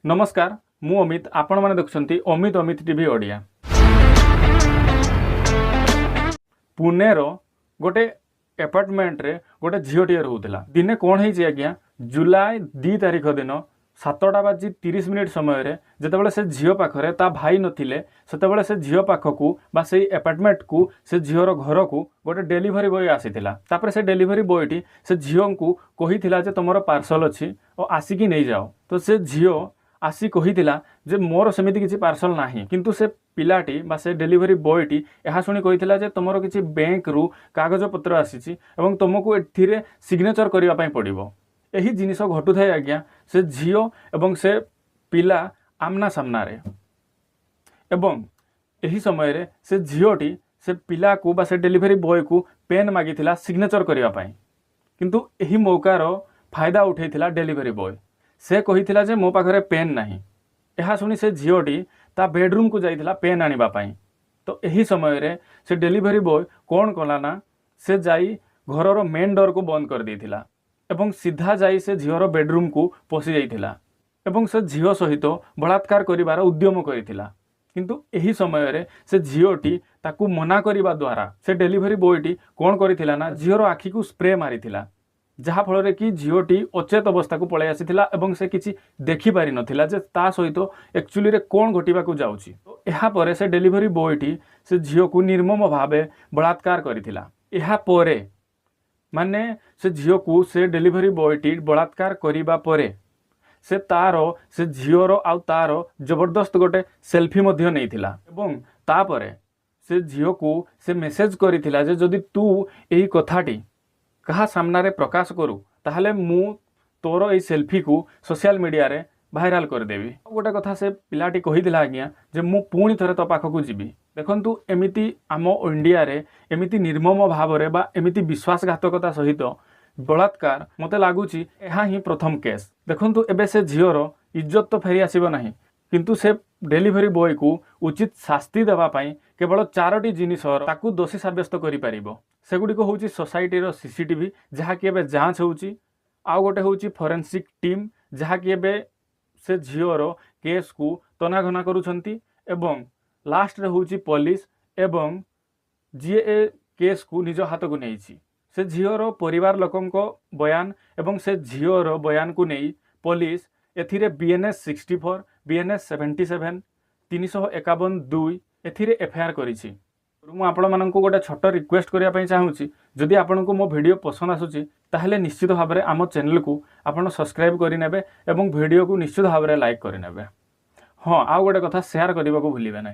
ନମସ୍କାର, ମୁଁ ଅମିତ, ଆପଣମାନେ ଦେଖୁଛନ୍ତି ଅମିତ ଅମିତ ଟିଭି ଓଡ଼ିଆ। ପୁନେର ଗୋଟେ ଆପାର୍ଟମେଣ୍ଟରେ ଗୋଟେ ଝିଅଟିଏ ରହୁଥିଲା। ଦିନେ କ'ଣ ହେଇଛି ଆଜ୍ଞା, ଜୁଲାଇ 2 ତାରିଖ ଦିନ 7ଟା ବାଜି 30 ମିନିଟ୍ ସମୟରେ ଯେତେବେଳେ ସେ ଝିଅ ପାଖରେ ତା ଭାଇ ନଥିଲେ, ସେତେବେଳେ ସେ ଝିଅ ପାଖକୁ ବା ସେଇ ଆପାର୍ଟମେଣ୍ଟକୁ, ସେ ଝିଅର ଘରକୁ ଗୋଟେ ଡେଲିଭରି ବୟ ଆସିଥିଲା। ତାପରେ ସେ ଡେଲିଭରି ବୟଟି ସେ ଝିଅଙ୍କୁ କହିଥିଲା ଯେ ତୁମର ପାର୍ସଲ ଅଛି ଓ ଆସିକି ନେଇଯାଅ। ତ ସେ ଝିଅ ଆସି କହିଥିଲା ଯେ ମୋର ସେମିତି କିଛି ପାର୍ସଲ ନାହିଁ। କିନ୍ତୁ ସେ ପିଲାଟି ବା ସେ ଡେଲିଭରି ବୟଟି ଏହା ଶୁଣି କହିଥିଲା ଯେ ତୁମର କିଛି ବ୍ୟାଙ୍କରୁ କାଗଜପତ୍ର ଆସିଛି ଏବଂ ତୁମକୁ ଏଥିରେ ସିଗ୍ନେଚର କରିବା ପାଇଁ ପଡ଼ିବ। ଏହି ଜିନିଷ ଘଟୁଥାଏ ଆଜ୍ଞା, ସେ ଝିଅ ଏବଂ ସେ ପିଲା ଆମ୍ନା ସାମ୍ନାରେ ଏବଂ ଏହି ସମୟରେ ସେ ଝିଅଟି ସେ ପିଲାକୁ ବା ସେ ଡେଲିଭରି ବୟକୁ ପେନ୍ ମାଗିଥିଲା ସିଗ୍ନେଚର କରିବା ପାଇଁ। କିନ୍ତୁ ଏହି ମୌକାର ଫାଇଦା ଉଠେଇଥିଲା ଡେଲିଭରି ବୟ। ସେ କହିଥିଲା ଯେ ମୋ ପାଖରେ ପେନ୍ ନାହିଁ। ଏହା ଶୁଣି ସେ ଝିଅଟି ତା ବେଡ଼ରୁମ୍କୁ ଯାଇଥିଲା ପେନ୍ ଆଣିବା ପାଇଁ। ତ ଏହି ସମୟରେ ସେ ଡେଲିଭରି ବୟ କ'ଣ କଲା ନା, ସେ ଯାଇ ଘରର ମେନ୍ ଡୋରକୁ ବନ୍ଦ କରିଦେଇଥିଲା ଏବଂ ସିଧା ଯାଇ ସେ ଝିଅର ବେଡ଼ରୁମ୍କୁ ପଶି ଯାଇଥିଲା ଏବଂ ସେ ଝିଅ ସହିତ ବଳାତ୍କାର କରିବାର ଉଦ୍ୟମ କରିଥିଲା। କିନ୍ତୁ ଏହି ସମୟରେ ସେ ଝିଅଟି ତାକୁ ମନା କରିବା ଦ୍ୱାରା ସେ ଡେଲିଭରି ବୟଟି କ'ଣ କରିଥିଲା ନା, ଝିଅର ଆଖିକୁ ସ୍ପ୍ରେ ମାରିଥିଲା, ଯାହାଫଳରେ କି ଝିଅଟି ଅଚେତ ଅବସ୍ଥାକୁ ପଳାଇ ଆସିଥିଲା ଏବଂ ସେ କିଛି ଦେଖିପାରିନଥିଲା ଯେ ତା ସହିତ ଆକ୍ଚୁଆଲିରେ କ'ଣ ଘଟିବାକୁ ଯାଉଛି। ଏହାପରେ ସେ ଡେଲିଭରି ବୟଟି ସେ ଝିଅକୁ ନିର୍ମମ ଭାବେ ବଳାତ୍କାର କରିଥିଲା। ଏହାପରେ ମାନେ ସେ ଝିଅକୁ ସେ ଡେଲିଭରି ବୟଟି ବଳାତ୍କାର କରିବା ପରେ ସେ ତାର, ସେ ଝିଅର ଆଉ ତାର ଜବରଦସ୍ତ ଗୋଟେ ସେଲ୍ଫି ମଧ୍ୟ ନେଇଥିଲା ଏବଂ ତାପରେ ସେ ଝିଅକୁ ସେ ମେସେଜ କରିଥିଲା ଯେ ଯଦି ତୁ ଏହି କଥାଟି କାହା ସାମ୍ନାରେ ପ୍ରକାଶ କରୁ, ତାହେଲେ ମୁଁ ତୋର ଏଇ ସେଲ୍ଫିକୁ ସୋସିଆଲ ମିଡ଼ିଆରେ ଭାଇରାଲ କରିଦେବି। ଆଉ ଗୋଟେ କଥା ସେ ପିଲାଟି କହିଥିଲା ଆଜ୍ଞା ଯେ ମୁଁ ପୁଣି ଥରେ ତୋ ପାଖକୁ ଯିବି। ଦେଖନ୍ତୁ, ଏମିତି ଆମ ଇଣ୍ଡିଆରେ ଏମିତି ନିର୍ମମ ଭାବରେ ବା ଏମିତି ବିଶ୍ୱାସଘାତକତା ସହିତ ବଳାତ୍କାର, ମୋତେ ଲାଗୁଛି ଏହା ହିଁ ପ୍ରଥମ କେସ୍। ଦେଖନ୍ତୁ, ଏବେ ସେ ଝିଅର ଇଜ୍ଜତ ତ ଫେରି ଆସିବ ନାହିଁ, କିନ୍ତୁ ସେ ଡେଲିଭରି ବୟକୁ ଉଚିତ ଶାସ୍ତି ଦେବା ପାଇଁ କେବଳ ଚାରୋଟି ଜିନିଷ ତାକୁ ଦୋଷୀ ସାବ୍ୟସ୍ତ କରିପାରିବ। ସେଗୁଡ଼ିକ ହେଉଛି ସୋସାଇଟିର ସିସିଟିଭି, ଯାହାକି ଏବେ ଯାଞ୍ଚ ହେଉଛି, ଆଉ ଗୋଟେ ହେଉଛି ଫରେନ୍ସିକ୍ ଟିମ୍, ଯାହାକି ଏବେ ସେ ଝିଅର କେସ୍କୁ ତନାଘନା କରୁଛନ୍ତି ଏବଂ ଲାଷ୍ଟରେ ହେଉଛି ପୋଲିସ ଏବଂ ଯିଏ ଏ କେସ୍କୁ ନିଜ ହାତକୁ ନେଇଛି। ସେ ଝିଅର ପରିବାର ଲୋକଙ୍କ ବୟାନ ଏବଂ ସେ ଝିଅର ବୟାନକୁ ନେଇ ପୋଲିସ ଏଥିରେ ବିଏନ୍ଏସ୍ 64, ବିଏନ୍ଏସ୍ 77, 351(2) ଏଥିରେ ଏଫଆଇଆର୍ କରିଛି। ମୁଁ ଆପଣମାନଙ୍କୁ ଗୋଟେ ଛୋଟ ରିକ୍ୱେଷ୍ଟ କରିବା ପାଇଁ ଚାହୁଁଛି। ଯଦି ଆପଣଙ୍କୁ ମୋ ଭିଡ଼ିଓ ପସନ୍ଦ ଆସୁଛି, ତାହେଲେ ନିଶ୍ଚିତ ଭାବରେ ଆମ ଚ୍ୟାନେଲକୁ ଆପଣ ସବସ୍କ୍ରାଇବ୍ କରିନେବେ ଏବଂ ଭିଡ଼ିଓକୁ ନିଶ୍ଚିତ ଭାବରେ ଲାଇକ୍ କରିନେବେ। ହଁ, ଆଉ ଗୋଟେ କଥା, ସେୟାର କରିବାକୁ ଭୁଲିବେ ନାହିଁ।